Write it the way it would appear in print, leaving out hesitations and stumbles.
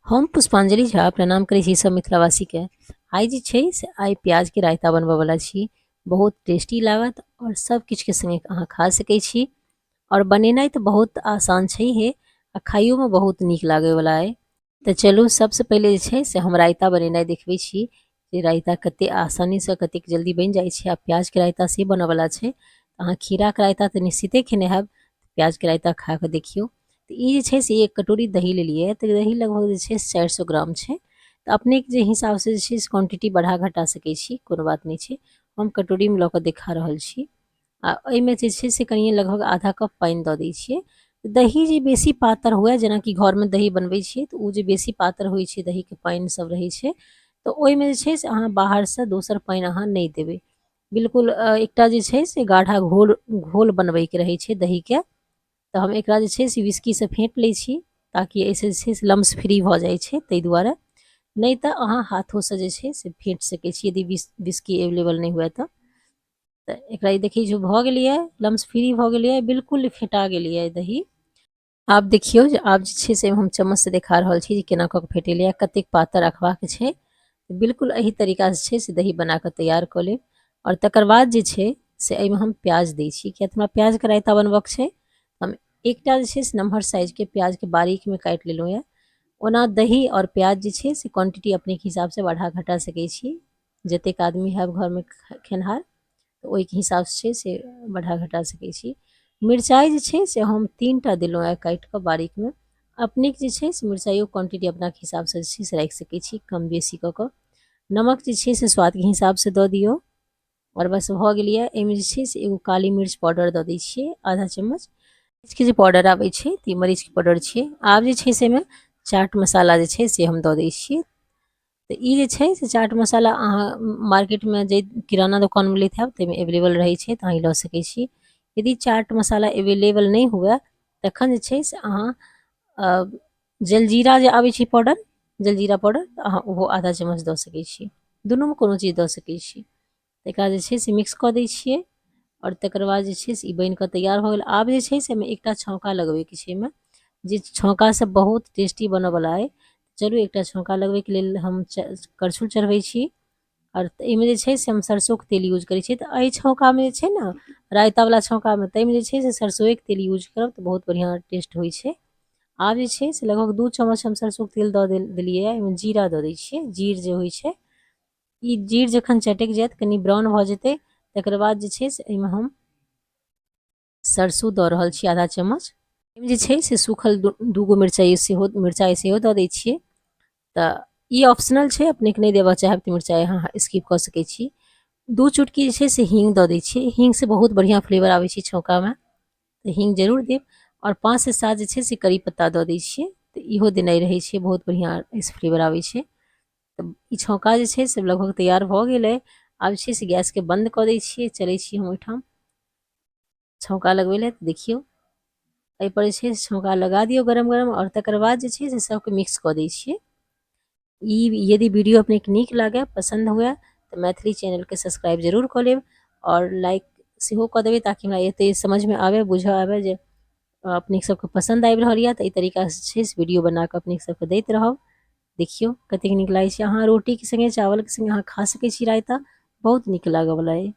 हम पुष्पांजलि झा प्रणाम करै छी सब मिथिलावासीके। आइ जे छै से आइ प्याजके रायता बनबऽवला छी। बहुत टेस्टी लागत आओर सब किछुके सङ्गे अहाँ खा सकै छी। आओर बनेनाइ तऽ बहुत आसान छै हे आ खाइयोमे बहुत नीक लागैवला अइ। तऽ चलू सबसँ पहिले जे छै से हम रायता बनेनाइ देखबै छी जे रायता कते आसानीसँ कतेक जल्दी बनि जाइ छै। आ प्याजके रायता से बनऽवला छै। अहाँ खीराके रायता तऽ निश्चिते खेने हैब, प्याजके रायता खा कऽ देखियौ। तऽ ई जे छै से एक कटोरी दही लेलियै, तऽ दही लगभग जे छै 400 ग्राम छै। तऽ अपनेके जे हिसाबसँ जे छै से क्वान्टिटी बढ़ा घटा सकै छी, कोनो बात नहि छै। हम कटोरीमे लऽ कऽ देखा रहल छी। आ एहिमे जे छै से कनिए लगभग आधा कप पानि दऽ दै छियै। दही जे बेसी पातर हुए, जेनाकि घरमे दही बनबै छियै तऽ ओ जे बेसी पातर होइ छै, दहीके पानि सब रहै छै, तऽ ओहिमे जे छै से अहाँ बाहरसँ दोसर पानि अहाँ नहि देबै। बिल्कुल एकटा जे छै से गाढ़ा घोल घोल बनबैके रहै छै दहीके। तऽ हम एकरा जे छै से विस्कीसँ फेँट लै छी ताकि एहिसँ जे छै से लम्स फ्री भऽ जाइ छै, ताहि दुआरे। नहि तऽ अहाँ हाथोसँ जे छै से फेँट सकै छी यदि विस्की एवेलेबल नहि हुए तऽ। तऽ एकरा ई देखै छी भऽ गेलैए, लम्स फ्री भऽ गेलैए, बिल्कुल फेँटा गेलैए दही। आब देखियौ जे आब जे छै से हम चम्मचसँ देखा रहल छी जे केना कऽ कऽ फेटेलैए, कतेक पातर रखबाक छै। बिल्कुल एही तरीकासँ छै से दही बना कऽ तैयार कऽ लेब। आओर तकर बाद जे छै से एहिमे हम प्याज दै छी, किएक तऽ हमरा प्याजके रायता बनबऽके छै। हम एकटा जे छै से नमहर साइजके प्याजके बारीकमे काटि लेलहुँ यऽ। ओना दही आओर प्याज जे छै से क्वान्टिटी अपनेके हिसाबसँ बढ़ा घटा सकै छी, जतेक आदमी हैब घरमे खेनिहार तऽ ओहिके हिसाबसँ छै से बढ़ा घटा सकै छी। मिरचाइ जे छै से हम 3टा देलहुँ हँ काटि कऽ बारीकमे। अपनेके जे छै से मिरचाइयो क्वान्टिटी अपना हिसाबसँ जे छै से राखि सकै छी कम बेसी कऽ कऽ। नमक जे छै से स्वादके हिसाबसँ दऽ दियौ। आओर बस भऽ गेल यऽ। एहिमे जे छै से एगो काली मिर्च पाउडर दऽ दै छियै आधा चम्मच। मरीचके जे पाउडर आबै छै तऽ ई मरीचके पाउडर छियै। आब जे छै से एहिमे चाट मसाला जे छै से हम दऽ दै छियै। तऽ ई जे छै से चाट मसाला अहाँ मार्केटमे जे किराना दोकानमे लैत हैब ताहिमे एवेलेबल रहै छै, तऽ अहाँ ई लऽ सकै छी। यदि चाट मसाला एवेलेबल नहि हुए तखन जे छै से अहाँ जलजीरा जे आबै छै पाउडर, जलजीरा पाउडर, तऽ अहाँ ओहो आधा चम्मच दऽ सकै छी। दुनूमे कोनो चीज दऽ सकै छी। एकरा जे छै से मिक्स कऽ दै छियै आओर तकर बाद जे छै से ई बनि कऽ तैयार भऽ गेल। आब जे छै से एहिमे एकटा छौंका लगबैके छै। एहिमे जे छौंकासँ बहुत टेस्टी बनऽवला अइ। चलू एकटा छौंका लगबैके लेल हम करछुल चढ़बै छी। आओर एहिमे जे छै से हम सरसोके तेल यूज करै छियै। तऽ एहि छौंकामे जे छै ने रायतावला छौंकामे, ताहिमे जे छै से सरसोएके तेल यूज करब तऽ बहुत बढ़िआँ टेस्ट होइ छै। आब जे छै से लगभग 2 चम्मच हम सरसोके तेल दऽ देलियै। एहिमे जीरा दऽ दै छियै। जीर जे होइ छै, ई जीर जखन चटकि जायत, कनि ब्राउन भऽ जेतै, तकर बाद जे छै से एहिमे हम सरसो दऽ रहल छी आधा चम्मच। एहिमे जे छै से सूखल 2 गो मिरचाइ सेहो, मिरचाइ सेहो दऽ दै छियै। तऽ ई ऑप्शनल छै, अपनेके नहि देबऽ चाहब तऽ मिरचाइ अहाँ स्किप कऽ सकै छी। 2 चुटकी जे छै से हींग दऽ दै छियै। हींगसँ बहुत बढ़िआँ फ्लेवर आबै छै छौंकामे, तऽ हींग जरूर देब। आओर 5 से 7 जे छै से करी पत्ता दऽ दै छियै। तऽ इहो देनाइ रहै छै, बहुत बढ़िआँ एहिसँ फ्लेवर आबै छै। तऽ ई छौंका जे छै से लगभग तैयार भऽ गेल अइ। आब जे छै से गैसके बन्द कऽ दै छियै। चलै छी हम ओहिठाम छौंका लगबै लए। तऽ देखियौ, एहिपर जे छै से छौंका लगा दियौ गरम गरम आओर तकर बाद जे छै से सबके मिक्स कऽ दै छियै। ई यदि वीडियो अपनेके नीक लागए, पसन्द हुए, तऽ मैथिली चैनलके सब्सक्राइब जरूर कऽ लेब आओर लाइक सेहो कऽ देबै, ताकि हमरा एते समझमे आबय, बुझऽ आबय जे अपने सबके पसन्द आबि रहल यऽ। तऽ एहि तरीकासँ छै से वीडियो बना कऽ अपने सबके दैत रहब। देखियौ कतेक नीक लागै छै। अहाँ रोटीके सङ्गे, चावलके सङ्गे अहाँ खा सकै छी रायता। बहुत नीक लागऽवला अइ।